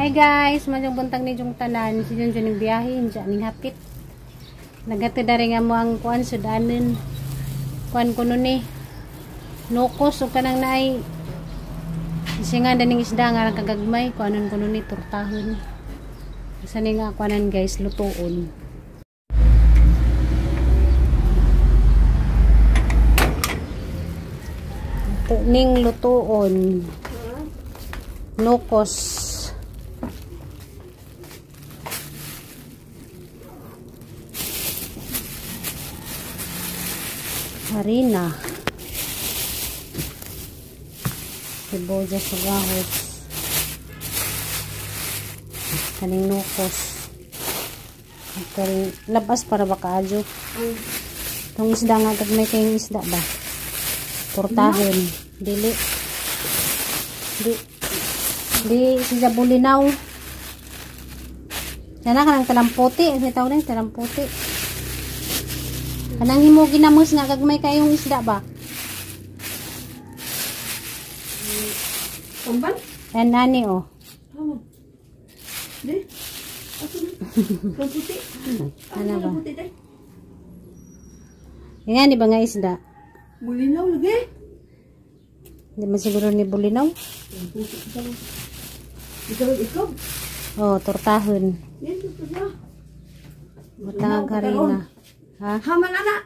Hi guys, maayong buntag ni yung tanan. Si Junjun ning biyahe, diyan ning hapit. Nagato dari nga mo ang kuan sudanon. Kuan kuno ni. Nukos ug kanang naay isingan daning isda nga rang kagagmay, kuanon kuno ni tortahon. Sa ni nga kuanan guys, lutuon. Ito ning lutuon. Nukos. Harina, sibuyas ug ahos, kaning nukos, kaning labas para ba kaadyo. Itong isda nga gagmay kayong isda ba? Portahon, dili. Di di siya bulinaw. Sana kanang talamputi, ang tawag na talamputi. Kanang himo ginamos nga gagmay kayong isda ba? Tamban? Yan nani oh. Tama. Di? Ato na. Puti. Ano ba? Puti day. Yan di ba nga isda? Bulinaw lagi. Di man siguro ni bulinaw. Puti ka. Ikaw ikaw. Oh, tortahon. Yan to. Butang harina. Ha? Haman ana.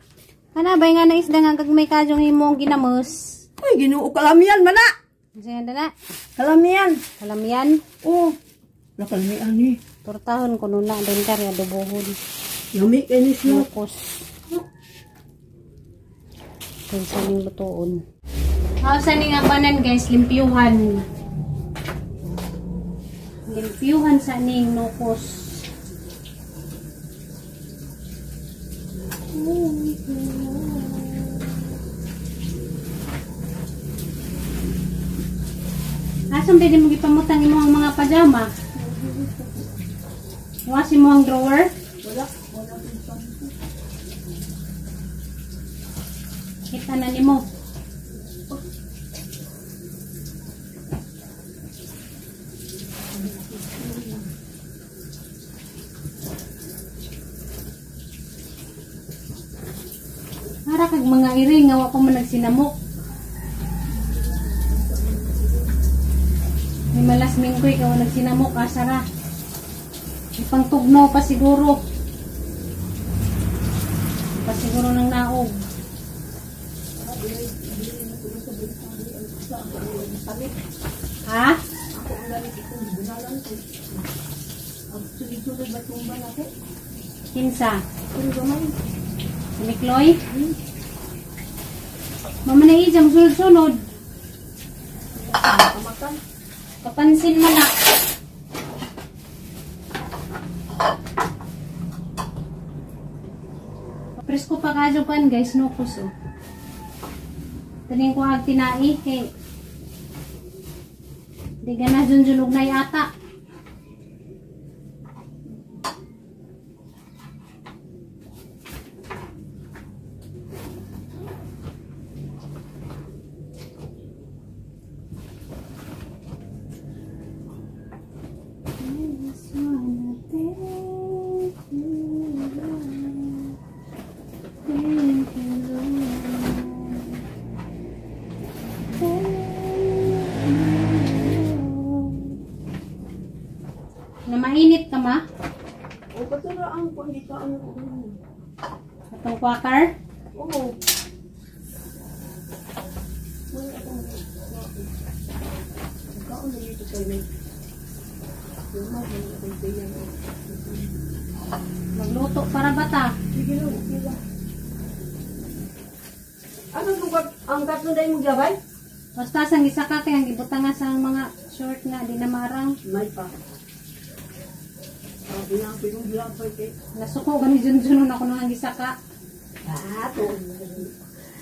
Ana ba nga na isda nga gagmay kayong himong ginamos? Uy, Ginoo kalamian man na. Sige na. Kalamian. Kalamian. Oh. La kalamian ni. Tortahon kuno na din kari adobohon. Yummy kay ni siya. Nukos. Kaysa ning lutuon. Ah, sa ning abanan guys, limpyuhan. Limpyuhan sa ning nukos. Asan pwede mo gipamutang imong mga pajama? Wasi mo ang drawer? Wala, wala akong. Kita na nimo. Para kag mga iring nga wa pa man nagsinamok. May malas minggoy ka wa nagsinamok asa ra. Ipangtugnaw pa siguro. Pa siguro ng naog. Ha? Kinsa? Si Mikloy? Mama na ijang sunod-sunod. Kapansin mo na. Presko pa kadyo pan guys, no kuso. Taning ko ag tinai kay di gana junjunog na yata. Na mainit ka ma? O katura ang kuan di ka ano. Atong quaker? Oo. Magluto para bata. Sige lang, okay lang. Ano ang katlo dahil mo gabay? Basta sang isa ka kay ang gibutang nga sa mga short nga di na marang. May pa. Nasuko gani junjun ako nang gisaka. Ah, to.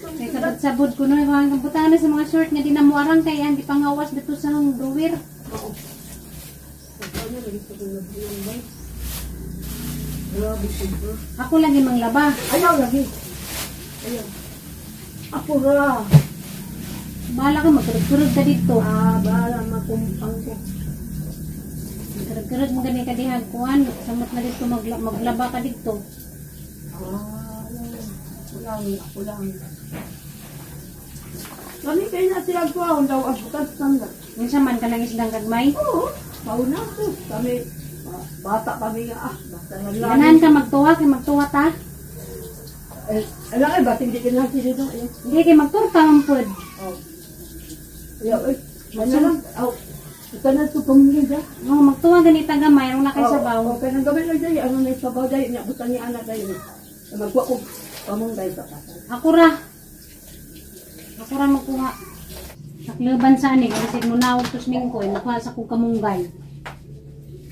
Kay sabod-sabod ko no ang gibutang na sa mga short nga di na muarang kay ang gipangawas dito sa drawer. Oo. Ako lagi manglaba. Ayaw lagi. Ayaw. Ako ra. Bahala ka magturog-turog ka dito. Ah, bahala makumpang ko. Karag-karag mo gani ka diha kuan, samot na dito maglaba ka dito. Ah, kulang, kulang. Kami kayo na sila kuha, daw ang bukas sanda. Unsa man ka nang isdang gagmay? Oo, pauna ko. Kami, bata kami nga, basta lang. Ganahan ka magtuwa kay magtuwa ta. Eh, ala ay, ba't hindi ka na sila dito? Ayaw. Hindi kay magturta man pud. Oh. Ayaw, eh. Ano lang, oh. Ito na ito, pamilya. Oh, magtuwa ganita gamay rong na kay sabaw. Okay, nang gawin lang dahil, ano na yung sabaw dahil, niya, butan niya anak dahil. Magkuha ko, pamunggay sa pasal. Ako ra. Ako ra magkuha. Takluban sa ani kasi mo nawag tos mingkoy makuha sa kong kamunggay.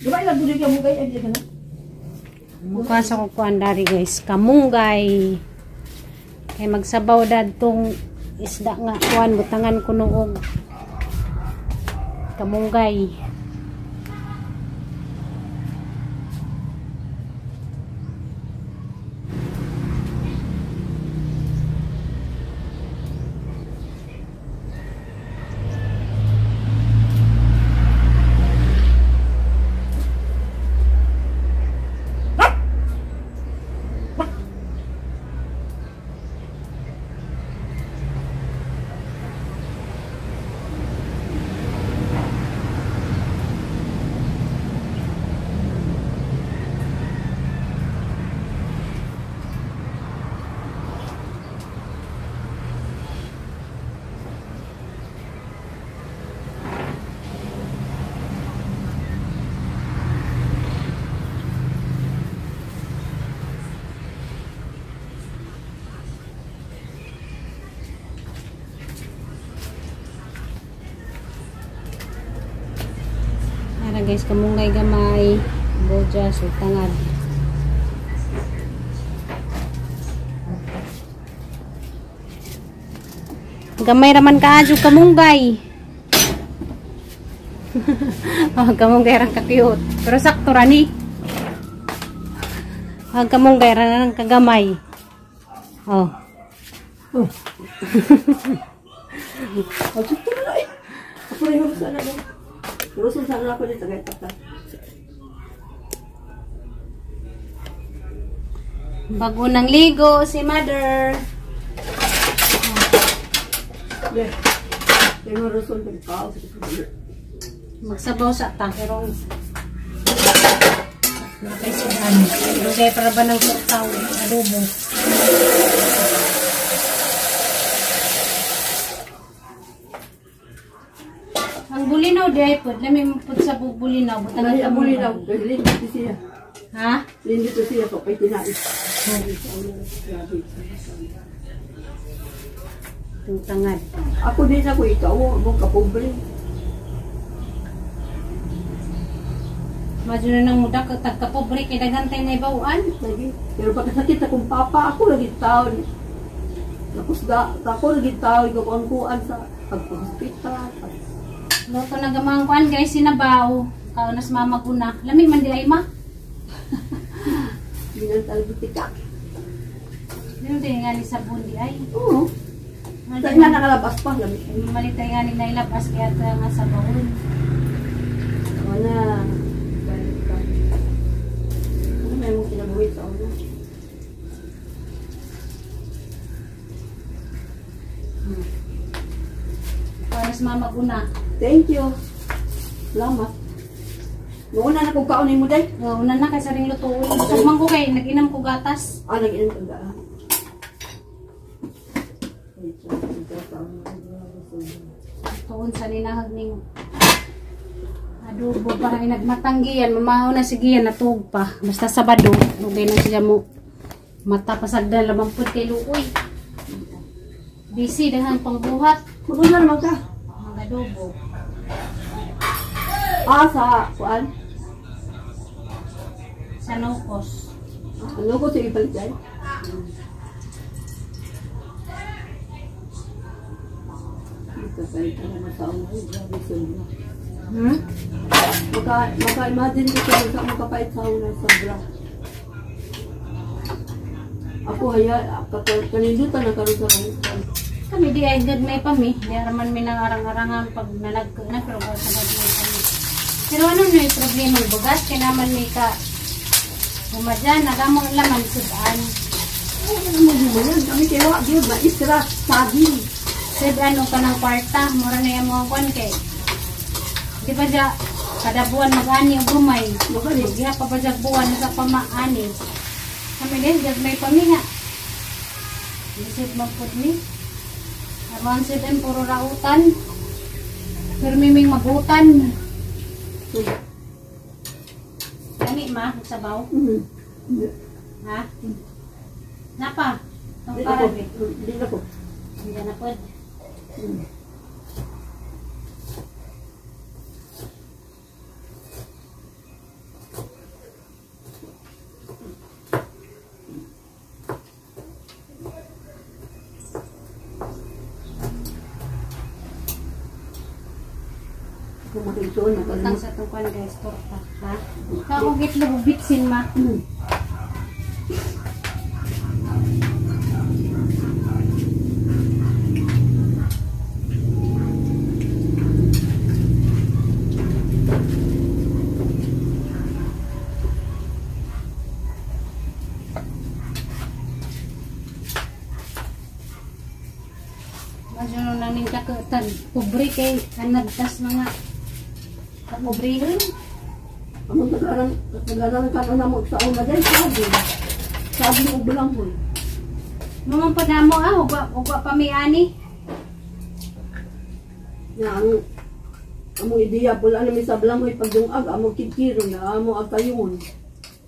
Diba ilang bulig yung munggay, ay, di ka na? Mukha sa kong kuan dari guys, kamunggay. Kay magsabaw dadtong isda nga kuan butangan ko noog kamunggay. Ara guys, kamunggay gamay, boja, sultangad. Gamay raman kaadyo kamunggay. Oh, kamunggay rang ka-cute. Pero sakto ra ni. Ang kamunggay ra nang kagamay. Oh. Oh. Oh, sakto na eh. Ako rin yung sana mo. Urusan sana ako dito, kahit pa. Bago ng ligo si mother. Yeah. Yung urusan ng tao. Magsabaw sa ta pero nakaisihan. Lugay para ba ng tortaw adobo. Ang bulinaw di ay pod, lami mo pod sa bulinaw, butang Ay, ang bulinaw. Lindito siya. Ha? Lindito siya po, kay tinais. Itong tangad. Ako din ako ikaw, mo kapobre. Madyo na nang muda ka tagkapobre kay daghan tay na ibawaan. Lagi. Pero pagkasakit akong papa, ako lagi taon. Tapos da, ako lagi taon, ikaw ang kuan sa pagpa-hospital. Luto na gamang kuan guys sinabaw. Kaunas mama ko na. Lami man di ay ma. Hindi talaga tika. Dili din nga ni sabon di ay. Oo. Sa ina nakalabas pa, lami. Malitay nga ni nailabas kaya ta nga sa bawon. Ako na. Ano may mong kinabuhi sa una? Kaunas mama ko na. Thank you. Salamat. Mauna na kung kaunin mo day. Oh, una na kay sa ring lutuin. Busog man ko kay nag-inom ko gatas. Ah, nag-inom ka ga. Tuon sa ninahag ning adobo para ay nagmatanggi yan. Mamaho na sige yan natuog pa. Basta Sabado, lugay na siya mo mata pasagdan lamang pud kay luoy. Busy daghan pangbuhat. Mauna naman ka. Mga adobo. Ah, sa kuan? Sa Nocos. Ano ko sa ibalik day? Hmm? Maka-imagine ko sa makapait sa una sobra. Ako haya, kanindutan na karon sa karon. Kami di ay good may pami. Di araman mi nang arang-arangan pag nalag na pero sa gagmay kami. Pero ano na yung problema ng bugas? Kaya naman may ka bumadyan, nagamo ang laman sudan. Ay, ano mo gumayan? Kami kay wa gyud maisra saging. Sudan o kanang kwarta, mura na yung mga kwan kay. Di ba dya, kada buwan mag-ani o gumay. Magani. Diha pa ba dya buwan sa pamaani. Kami din, dyan may paminga. Lisod magpud ni. Aron sudan, puro rautan. Pero may may magutan. Kani ma, sabaw. Ha? Napa? Itong Di na ko. parabi. Di na ko. Hindi na pwede. Kung makigsuon na Utang sa itong kwan guys, torta. Ha? Kako gitlog bitsin ma. Madyo nang ning kakutan. Pobre kay anagtas mga kapobrehon. Among tagaran, tagaran ka na mo sa una dahil sabi. Sabi og balanghoy. Mamang pa namo ah, ugwa, ugwa pa may ani. Nga ang among ideya pula na mi sa balanghoy pagdungag among kidkiro na amo ang kayuhon.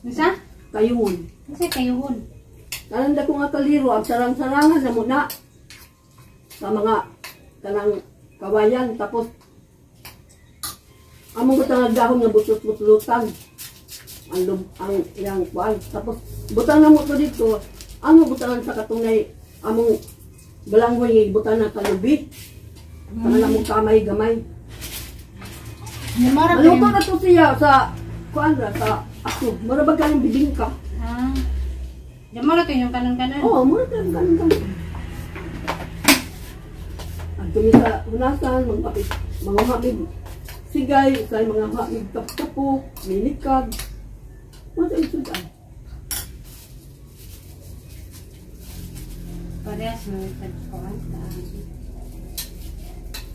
Unsa? Kayuhon. Unsa kayuhon? Kanang dako nga kaliro ang sarang-sarangan na mo na sa mga kanang kawayan tapos among butang dahon nga butlot-butlotan ang ang iyang kuan tapos butang na mo to dito ano butangan sa katunay among balanghoy nga butang na kalubi kanang among kamay gamay. Mura Maluto na to siya sa kuan ra sa ako mura ba kanang bibingka. Ah. Mura to yung kanon-kanon. Oo, mura kanang kanon. Ang tumi sa hunasan, mga kapit, mga hamig sigay, sa mga hamig taptapok, minikag. Mura sa sudan. Parehas mo tagkuan.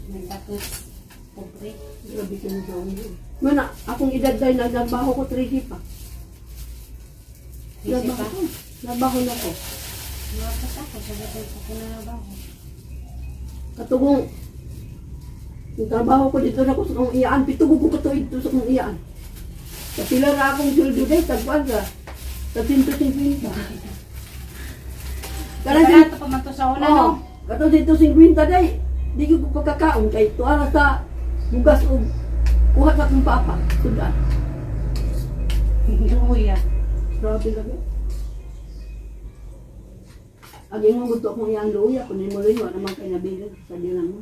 Nagtapos pobre. Grabe ka na daw. Mana, akong edad dahil nagnabaho ko 3 pa. Busy pa. Nabaho na ko. Mapas ako sa gatong sa kinanabaho. Katugong, yung trabaho ko dito na ko sa kong iyaan, pitugo ko ko ito sa kong iyaan. Sa pila ra akong sweldo day, tagpuan ra. Tag 150. Kanang Barato pa man to sa una, no? Katong 150 day, di ko pagkakaon kay tuwa ra sa bugas og kuha sa akong papa, sudan. Luya. Grabe lagi. Ang imong gusto akong iyang luya, kung mo rin, wala naman kay nabigan sa dilang mo.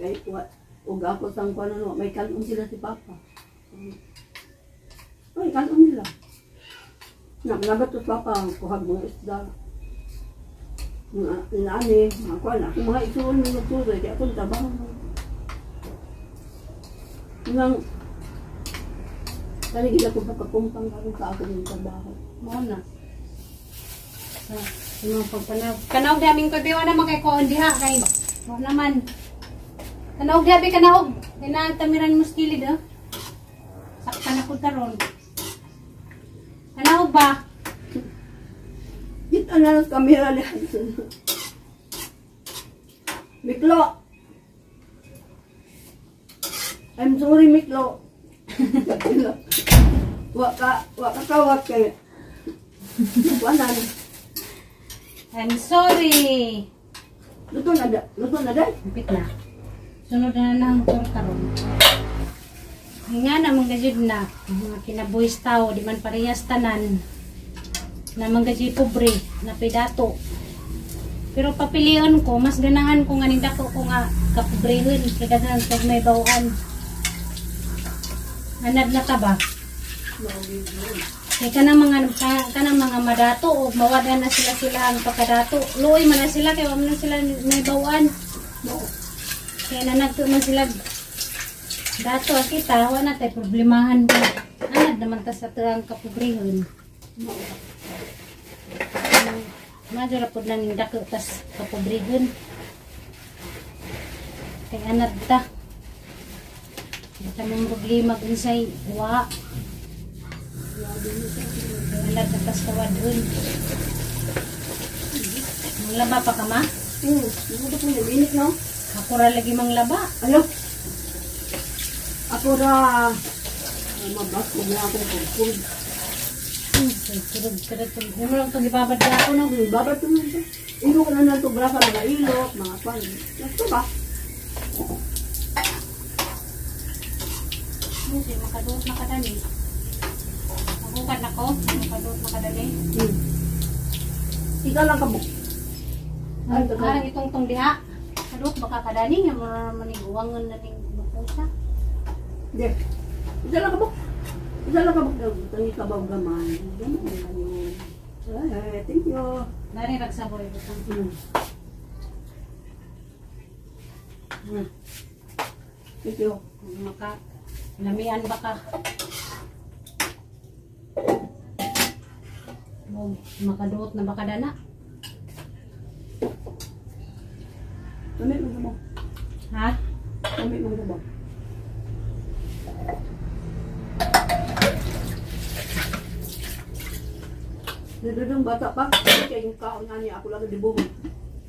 Kay, wa, og ako sang kuan ano, may kanon sila si Papa. Ay, kanon nila. Nabat to Papa, kuhag mga isda. Mga inaani, mga kuan, ako mga isuon, mga tuloy, kaya akong trabaho. Nang, kani gila ko pagkakumpang karon sa akong trabaho. Mao na. Sa mga pagpanaw. Kanaog daming ko biwa naman kay koon diha kay. Wa naman. Kanaog diha bi kanaog. Kay tamiran mo sa kilid oh. Saktan ako karon. Kanaog ba? Kita na lang kamera niya. Miklo! I'm sorry, Miklo. Wa ka kawat kay. Wanan. I'm sorry. Luto na da, luto na day. Kapit na. Sunod na ng torta ron. Nga na mga gajud na mga kinabuhis tao di man parehas tanan. Na mga gajud pobre na pidato. Pero papilion ko, mas ganahan ko nga nindako ko nga kapobrehon kay daghan pag may bawaan. Anad na ka ba? Kay kanang mga madato o mawad-an na sila ang pagkadato. Luoy man na sila kay wa man na sila may bawaan. Kaya nanagto man sila Dato kita wala tay problemahan. Anad naman ta sa tuang kapobrehon. Madyo ra pud nang dako tas kapobrehon. Kay anad ta. Wala mong problema unsay wa. Anad ta tas kawadon. Manglaba pa ka ma? Ano ko init no? Ako ra lagi manglaba. Ayo. Ako ra mabasko na akong kugkog. Turog, turog, turog. Ano lang itong ibabad na ako, no? Babad ko na ito. Ilo ko na lang ito, brasa, mga ilok, mga kwan. Ito ba? Kasi makaduot na kadali. Magukad na ko, makaduot na kadali. Ikaw lang kabuk. Ay, parang itong tong diha. Kaduot baka kadani, nga mga maniguangan na ning mapusa. Hindi. Isa lang kabuk. Isa lang kabuk. Tangi kabaw gamay. Gamay na yun. Ay, thank you. Dari ragsaboy butang. Thank you. Maka lamian baka. Makaduot na baka dana. Lami mo sabaw. Ha? Lami mo sabaw. Dududong bata pa, kaya yung kaon nga niya, ako lang dibuhon.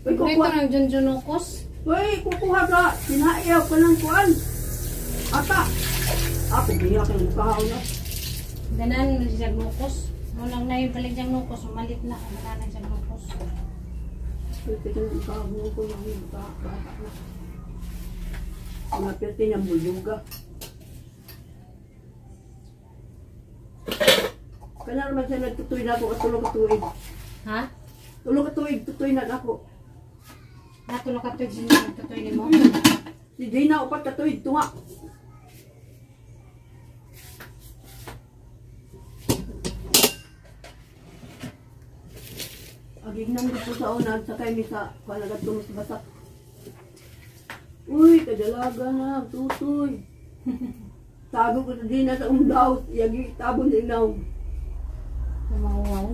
Uy, kukuha. Ito ng junjunukos. Uy, kukuha ka. Sinaiyaw ka ng kuan. Ata. Ako, biya ka ng kaon na. Ganan na siya nukos. Mulang na yung palit siyang nukos. Umalit na. Ganan na siyang nukos. Pwede ka ng kaon ko ng bata na. Mga pwede niyang buluga. Kaya naman siya nagtutuy na ako at tulog ka tuig. Ha? Tulog ka tuig, tutuy na ako. Natulog ka tuig, sino nagtutuy ni mo? Si Gina, upat ka tuig, tunga. Agignan ko po sa una, sakay mi sa palagat tumus basak. Uy, kadalaga na, tutoy. Tago ko sa Gina sa umdaw, yagi tabon sa inaw. Wow.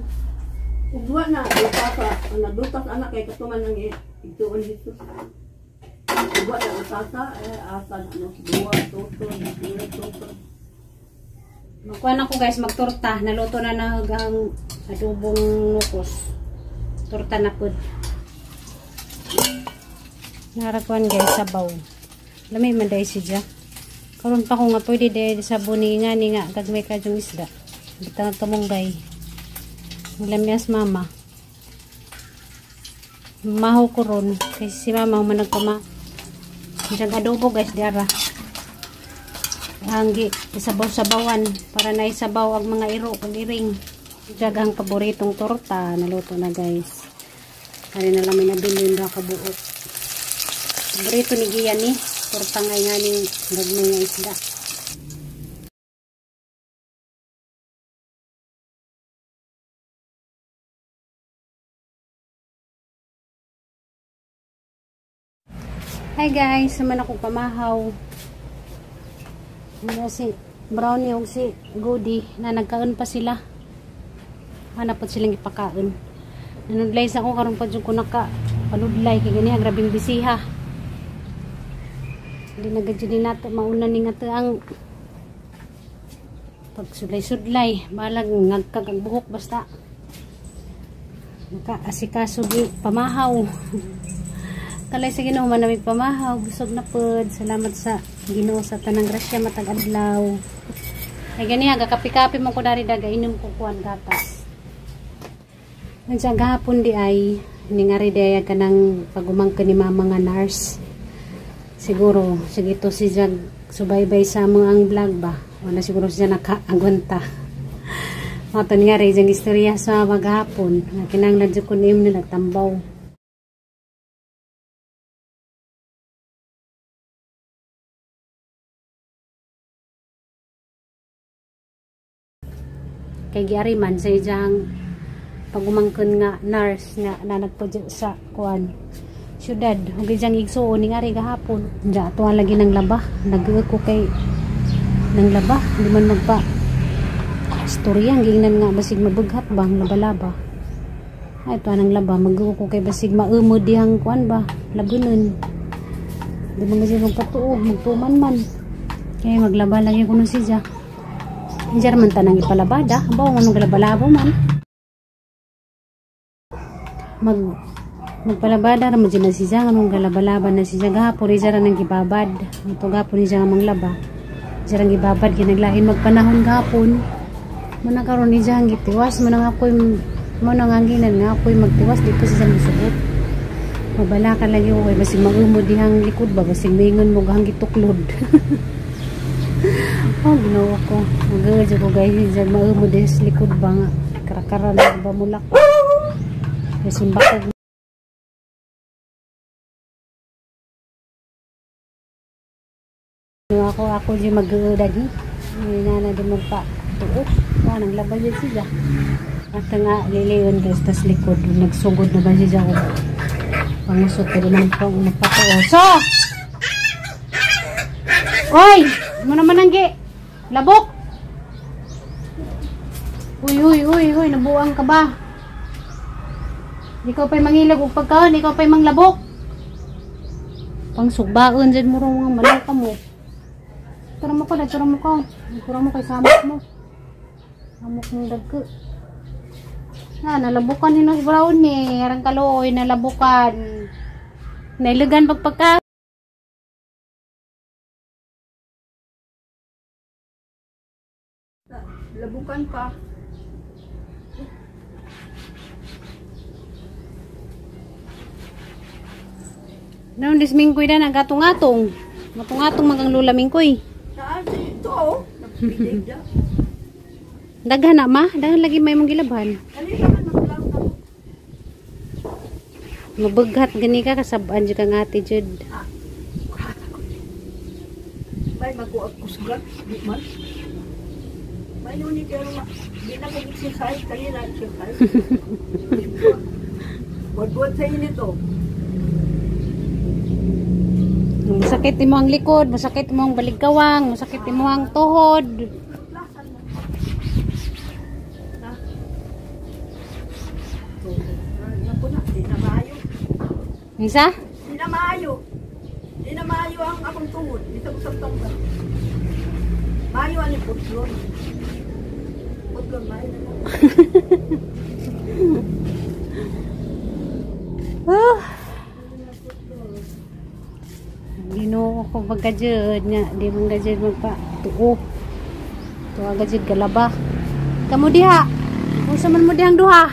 Ugwa na, dutasa. Ang nagdutas anak kay katuman ng ituon dito. Ugwa na utasa, eh, asa na ano, duwa, tuto, duwa, tuto. Magkuhan ako guys, magtorta. Naluto na na ang adobong nukos. Torta na po. Narakuan guys, sabaw. Lamay man dahil siya. Karon pa ko nga pwede dahil sa buninga ni nga kag may kadyong isda. Bitang kamunggay. Lamias mama. Maho ko ron. Kasi si mama managpama. Diyan adobo guys, diara. Anggi, isabaw-sabawan para naisabaw ang mga iro kag iring. Diyan ang paboritong torta. Naluto na guys. Kaya na lang may nabili yung kabuok. Paborito ni Gian ni. Torta nga nga ning gagmay nga isda. Hi guys, naman ako pamahaw. Ano si Brownie o si Goody na nagkaon pa sila. Hanap po silang ipakaon. Nanudlay sa ako karon pa jud ko naka panudlay kay gani ang grabing bisiha. Hindi na gud ni nato mauna ni nga ang pagsulay-sudlay, balag ngagkag ang buhok basta. Naka asikaso gi pamahaw. Kalay sa Ginoo man nami pamahaw, busog na pod. Salamat sa Ginoo sa tanang grasya matag adlaw. Ay gani aga kape-kape man ko dari daga inom ko kuan gatas. Nandiyan gahapon di ay ningari di ay kanang pagumangka ni mama nga nurse. Siguro sige to si Jag subaybay sa mga ang vlog ba. Wala siguro siya nakaagwanta. Mato ningari jang istorya sa maghapon. Nga kinahanglan jud ko niim na nagtambaw. Kay giari man sa ijang pagumangkon nga nurse nga na nagpadya sa kuan Syudad ug ijang igsuon ning ari gahapon. Diya ato ang lagi ng laba. Nag ko kay ng laba, di man magpa istorya giingnan nga basig mabughat ba ang laba-laba. Ay to ang laba, mag ko kay basig maumod dihang kuan ba, labunon. Di man kasi magpatuo, magtuman man. Kaya maglaba lagi ko nun siya. Diyan man tanang ipalabada, abaw anong galabalabo man. Magpalabada ra mo dyan na siya, anong galabalaba na siya. Gahapon siya ra nang gibabad. Ito gahapon siya nga manglaba. Siya rang gibabad, ginaglain magpanahon gahapon. Muna karon ni siya ang gitiwas, muna nga ako'y muna nga ginan nga ako'y magtiwas dito siya musugot. Mabala ka lagi ko kay basig maumod dihang likod ba, basig maingon mo gahang gituklod. Oh, ginawa ko. Mag-uudyo ko guys, siya maumod dihang sa likod ba nga. Karakaran ba mulak. Kasi bakog. Ako di mag-uudagi. Hindi na di magpa-tuo. Wala, naglaba dyan siya. At nga, liliyon guys, tas likod. Nagsugod na ba siya ko. Pangusot ko din ang magpatuo. So! Oy! Mo naman ang gi! Labok! Uy, uy, uy, uy, nabuang ka ba? Ikaw pa'y mangilag og pagkaon, ikaw pa'y manglabok. Pangsugbaon dyan mo rong mga malaw ka mo. Tura mo ko, tura mo ko. Tura mo kay samok mo. Samok mong dagko. Na, nalabukan ni Nos Brownie. Arang kaluoy, nalabukan. Nailagan pagpagka. Labukan pa. Noon, dismingkoy na, nagatungatong. Ngatungatong magang lula mingkoy. Saan ito oh? Nagpilig na. Daghan na ma, daghan lagi may mong gilabhan. Kanina man maglang ka. Mabaghat gani ka kasabaan jud ka nga ate jud. May maguag kusgan, di man. May nuni pero di na kong exercise kanina exercise. Buat-buat sa init oh. Masakit imo ang likod, masakit imo ang baligkawang, masakit imo ang tuhod. Di na maayo. Unsa? Di na maayo. Di na maayo ang akong tuhod. Di sa usap ba. Maayo ani putlon. Putlon maayo na. Oh. Ginoo ko pagkajud nga di man gajud magpa tuo. Tuo gajud galaba. Kamo diha. Unsa man mo dihang duha?